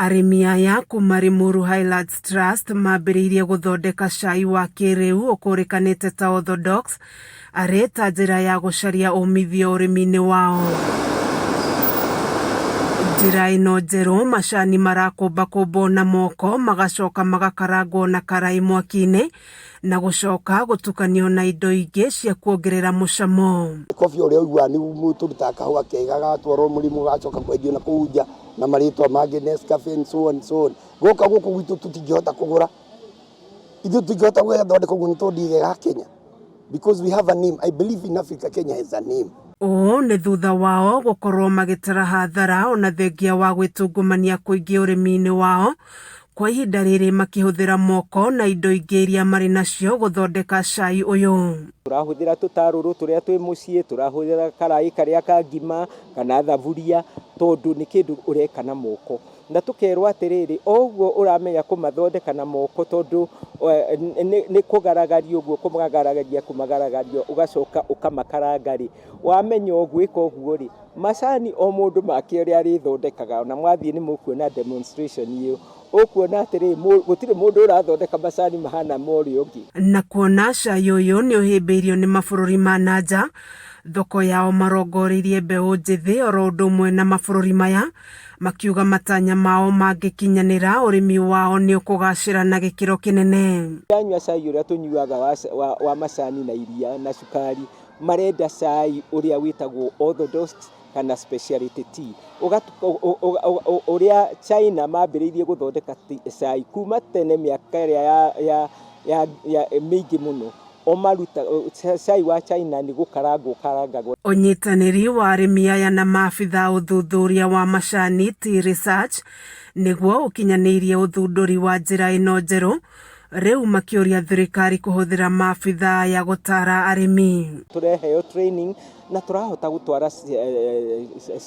Arĩmi aya kuma Limuru Highlands Trust mambĩrĩirie gũthondeka cai wa kĩrĩu ũkũrĩkanĩte ta Orthodox arĩ ta njĩra ya gũcaria umithio ũrĩmi-inĩ wao. Njĩra ĩno njerũ macani marakũmbakũmbwo na moko magacoka magakarangwo na karai mwaki-inĩ na gũcoka gũtukanio na indo ingĩ cia kuongerera mũcamo. Kobi ũrĩa ũiguaga nĩ tũrutaga kahũa kega gagatwarwo mũrĩmo gagacoka kwendio na kũu nja na marĩtwa mangĩ Nescafe and so on and so on. Gũka gũkũ gwitũ tũtingĩhota kũgũra. Ithuĩ tũtingĩhota gwĩthondeka ũguo nĩ tondũ igakinya because we have a name. I believe in Africa, Kenya has a name. Ũũ nĩ thutha wao gũkorwo magĩtara hathara ona thengia wa gwĩtungumania kũingĩ ũrĩmi-inĩ wao kwa ihinda rĩrĩ makĩhũthĩra moko na indo ingĩ iria marĩ nacio gũthondeka cai ũyũ. Tũrahũthĩra tũtarũrũ tũrĩa twĩ mũciĩ, tũrahũthĩra karaĩ karĩa ka ngima kana thaburia tondũ nĩ kĩndũ ũreka na moko. Na tũkerwo atĩrĩrĩ, o ũguo ũramenya kũmathondeka na moko tondũ nĩ kũgaragaria ũguo kũmagaragaria kũmagaragaria ũgacoka ũkamakaranga rĩ, wamenya gwĩka ũguo rĩ, macani o mũndũ make ũrĩa arĩthondekaga, ona mwathiĩ nĩ mũkuona demonstration ĩyo, ũkuona atĩrĩrĩ, gũtirĩ mũndũ ũrathondeka macani mahana ma ũrĩa ũngĩ. Na kuona cai ũyũ nĩ ũhĩmbĩirio nĩ mabũrũri ma na nja, thoko yao marongoreirie mbeũ njĩthĩ oro ũndũ ũmwe na mabũrũri maya, makiuga matanya mao mangĩkinyanĩra ũrĩmi wao nĩ ũkũgacĩra na gĩkĩro kĩnene. Ndanyua cai ũrĩa tũnyuaga wa macani na iria na cukari, marenda cai ũrĩa wĩtagwo orthodox kana speciality tea. Ũrĩa China mambĩrĩirie gũthondeka cai kuma tene mĩaka ĩrĩa ya mĩingĩ mũno. O maruta cai wa China nĩ gũkarangwo ũkarangagwo. Ũnyitanĩri wa arĩmi aya na maabitha ũthuthuria wa macani Tea Research nĩguo ũkinyanĩirie ũthundũri wa njĩra ĩno njerũ, rĩu makĩũria thirikari kũhũthĩra maabitha aya gũtara arĩmi. Tũreheo training na tũrahota gũtwara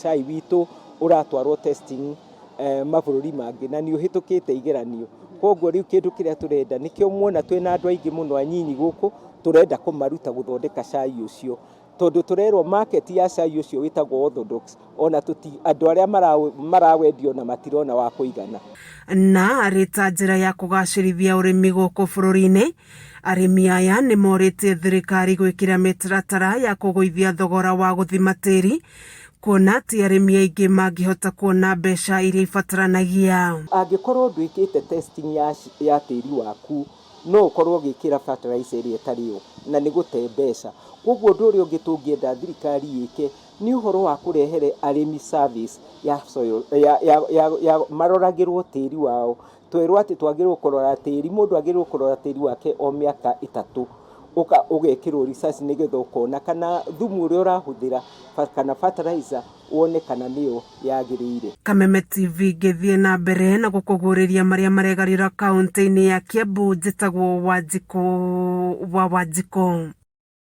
cai witũ ũratwarwo testing mabũrũri mangĩ na nĩ ũhĩtũkĩte igeranio. Koguo rĩu kĩndũ kĩrĩa tũrenda nĩkĩo muona twĩna andũ aingĩ mũno anyinyi gũkũ, tũrenda kũmaruta gũthondeka cai ũcio. Tondũ tũrerwo market ya cai ũcio wĩtagwo orthodox ona andũ arĩa marawendia ona matirona wa kũigana. Na arĩ ta njĩra ya kũgacĩrithia ũrĩmi gũkũ bũrũri-inĩ, arĩmi aya nĩ morĩtie thirikari gwĩkĩra mĩtaratara ya kũgũithia thogora wa gũthima tĩri, kuona ti arĩmi aingĩ mangĩhota kuona mbeca iria ibataranagia. Angĩkorwo ndwĩkĩte testing ya tĩri waku, no ũkorwo ũgĩkĩra fertilizer ĩrĩa ĩtarĩ yo na nĩ gũte mbeca. Koguo ũndũ ũrĩa ũngĩ tũngĩenda thirikari ĩke nĩ ũhoro wa kũrehere arĩmi service ya soil, ya maroragĩrwo tĩri wao. Twerwo atĩ twagĩrĩirwo kũrora tĩri, mũndũ agĩrĩirwo kũrora tĩri wake o mĩaka 3, ũgekĩrwo research nĩgetha ũkona kana thumu ũrĩa ũrahũthĩra kana fertilizer wone kana nĩyo yagĩrĩire. Kameme TV ngĩthiĩ na mbere na gũkũguũrĩria marĩa maregarĩra kaũntĩ-inĩ ya Kiambu, njĩtagwo Wanjikũ wa Wanjikũ.